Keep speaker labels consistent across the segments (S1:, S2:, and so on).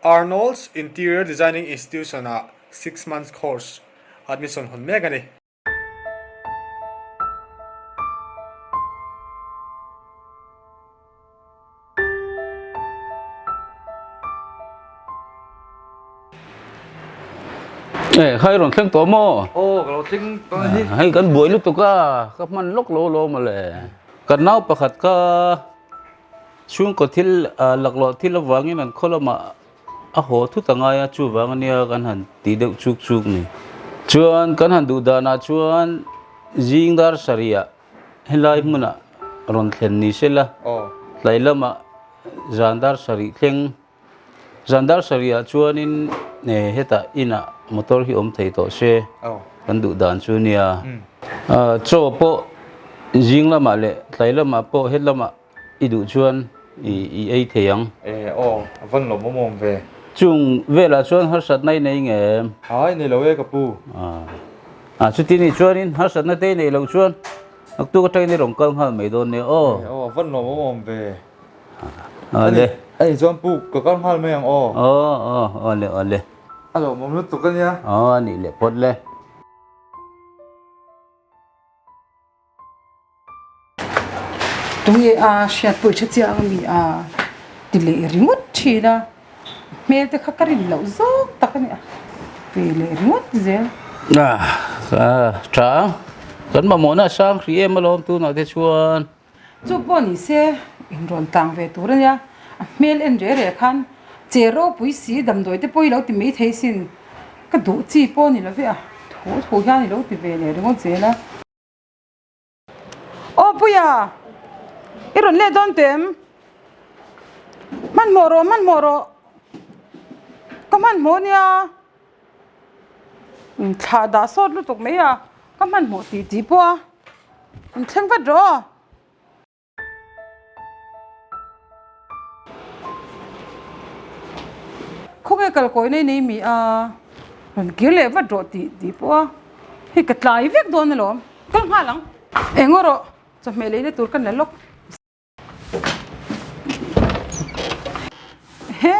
S1: Arnold's Interior Designing Institution-ah six months course admission hawn mek a ni.
S2: Eh, khai rawn thleng tawh maw?
S1: Aw, ka lo thleng tawh hi.
S2: Hei kan buai lutuk a, ka hman lawk lo lo mawle. Kan nau pakhat ka chhungkaw thil laklawh thil avangin an khaw lamah a haw thut a ngai a, chuvang ania kan han ti deuh chuk chuk ni. Chuan kan han duh danah chuan zing dar sarih ah helai hmunah rawn thlen ni se la, tlai lamah zan dar sarih thleng, zan dar sarih ah chuanin hetah inah motor hi awm thei tawh se kan duh dan chu nia. Chaw pawh zing lamah leh tlai lamah pawh helamah I duh chuan i ei thei ang.
S1: E aw, a van lawmawm awm ve.
S2: Chung velah chuan harsatna i nei nge em?
S1: Ai, nei lo e ka pu.
S2: A, chuti nih chuanin harsatna te i neih loh chuan naktuk atangin i rawn kal nghal mai dawn nia aw.
S1: E aw, a van lawmawm awm ve.
S2: A le.
S1: A nih chuan pu, ka kal nghal mai ang aw.
S2: Aw, aw, aw le, aw le.
S1: A lawmawm lutuk a nia.
S2: Aw, a nih leh phawt le.
S3: Tunge a hriat pawh i hre chiang a mi a ti leh ringawt thin a, hmel te kha ka rin loh zawk tak a ni a, ve leh ringawt zel.
S2: Tha ang, kan mamawhna a sang hrih em alawm tunah te chuan.
S3: Chu pawh ni se inrawn tlang ve tur a nia, a hmel en reh reh khan che ropui si damdawi te pawh i lo ti mai thei sin, ka duh chi pawh a ni lo ve a, thu thu hian i lo ti ve leh ringawt zel a. Aw Puia, i rawn let dawn teh em? Hmanhmawh rawh, hmanhmawh rawh. Ka hmanhmawh nia. Thlah dah sawt lutuk mai a, ka hmanhmawh tih tih pawh a. In thleng vat rawh aw. Khawnge kal kawi nei nei mi a rawn kir leh vat rawh tih tih pawh a hei ka tlai vek dawn alawm kal nghal ang eng aw rawh chawhmeh leina tur kan la lawk he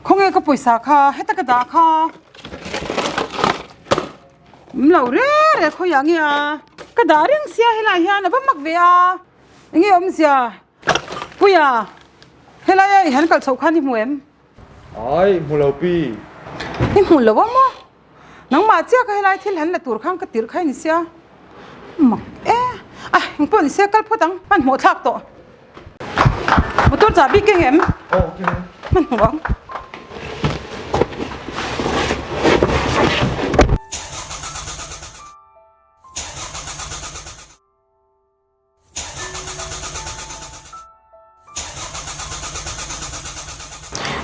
S3: khawnge ka pawisa kha heta ka dah kha Awm lo reng reng khawiah nge a? Ka dah reng sia helaiah hian a va mak ve a, enge awmzia? Puia, helaia i han kal chhoh khan i hmu em?
S1: Ai, hmu lo pi.
S3: I hmu lo a maw? Nangmah chiah kha helai thil han la tur khan ka tirh kha i ni sia. Mak e, a engpawh ni se kal phawt ang, hmanhmawh thlak tawh. Motor chahbi keng em?
S1: Aw keng em.
S3: Hmanhmawh ang.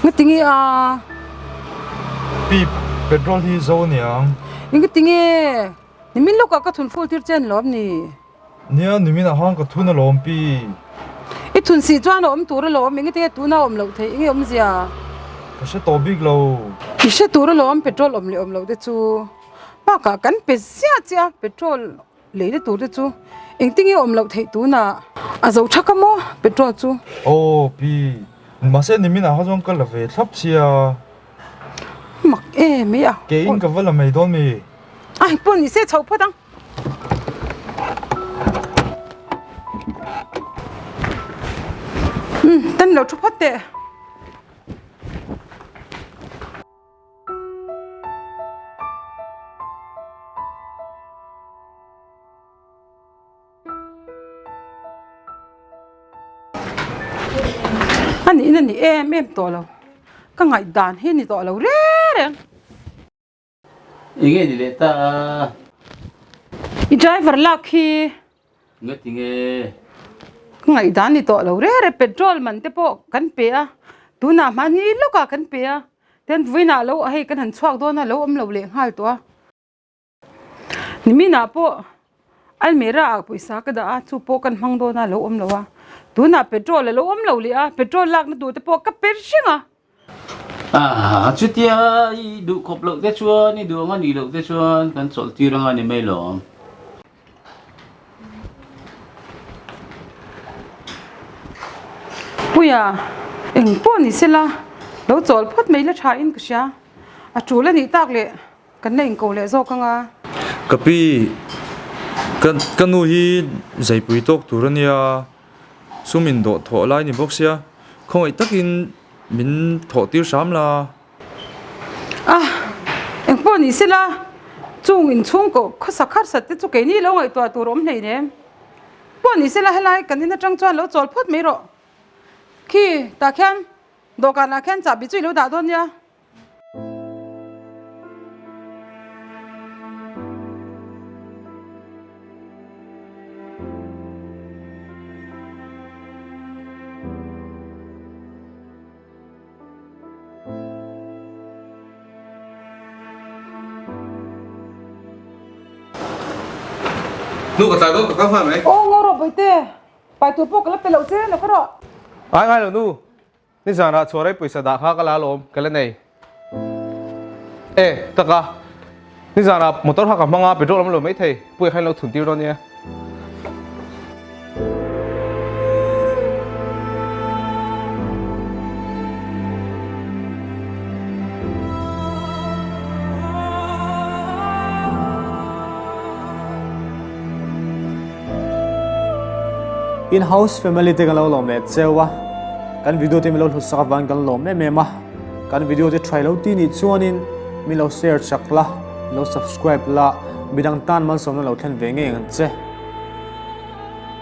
S3: Ngatinge a?
S1: Pi, petrol hi zo aniang.
S3: Ngatinge? Nimin lawkah ka thun full tir che ani lawm ni?
S1: Nia, nimin ah khan ka thun alawm pi.
S3: I thun si chuan a awm tur alawm, enge tinge tuna awm loh theih, enge awmzia?
S1: Ka hre tawh bik lo.
S3: I hre tur alawm, petrol awm leh awm loh te chu. Bakah kan pe ziah chiah a, petrol leina tur te chu engtinge awm loh theih tunah? A zo thak a maw petrol chu?
S1: Aw pi, mahse nimin ah kha chuan ka la ve thlap sia.
S3: Mak em mai a.
S1: Keiin ka va la mai dawn mi?
S3: A pawh ni se chho phawt ang. Umm tan lo thu phawt teh. A nih na ni em em tawh lo ka ngaihdan hi ni tawh lo reng reng.
S2: Enge ni leh ta a?
S3: I driver lak khi.
S2: Nge ti nge?
S3: Ka ngaihdan ni tawh lo reng reng petrol man te pawh kan pe a, tunah mahni lawkah kan pe a, tin vawiinah lo hei kan han chhuak dawn a lo awm lo leh nghal tawh a. Niminah pawh almirah ah pawisa ka dah a, chu pawh kan hmang dawn a lo awm lo a, tunah petrol a lo awm lo leh a, petrol lakna tur te pawh ka pe reng a.
S2: Ah, chutia i duh khawp loh te chuan, i duh ang a nih loh te chuan kan chawlh tir anga ni mai lawm.
S3: Puia, eng pawh ni sela, Lo chawl phawt mai la tha in ka hria. A tul a nih tak leh kan la inko leh zawk anga.
S4: Ka pi, ka ka nu hi zaipui tawk tur a nia, sum indawh thawh lai ni bawk sia, khawngaih takin min thawh tir hram la.
S3: A, engpawh ni sela, chung inchhungkaw khawsak harsat te chu keini lo ngaihtuah tur awm hleinem. Pawh ni sela helai kan in atang chuan lo chawl phawt mai rawh. Khi tah khian dawhkanah khian chahbi chu i lo dah dawn nia.
S5: Nu ka tlai dawn ka kal nghal mai.
S3: Aw ngaw rawh Bawihte, pai tur pawh ka la pe loh che lo ka rawh.
S5: Ai ngai lo nu, nizanah chhuah rei pawisa dah kha ka la alawm, ka la nei. E taka, nizanah motor kha ka hmang a, petrol awm lo maithei, puia kha in lo thun tir dawn nia.
S1: In house family te kan lo lawm leh cheu a, kan video te min lo hlut sak avangin kan lawm em em a, kan video te try lo ti nih chuanin min lo share chak la, lo subscribe la, midang tan malsawmna lo thlen ve ngei ang che.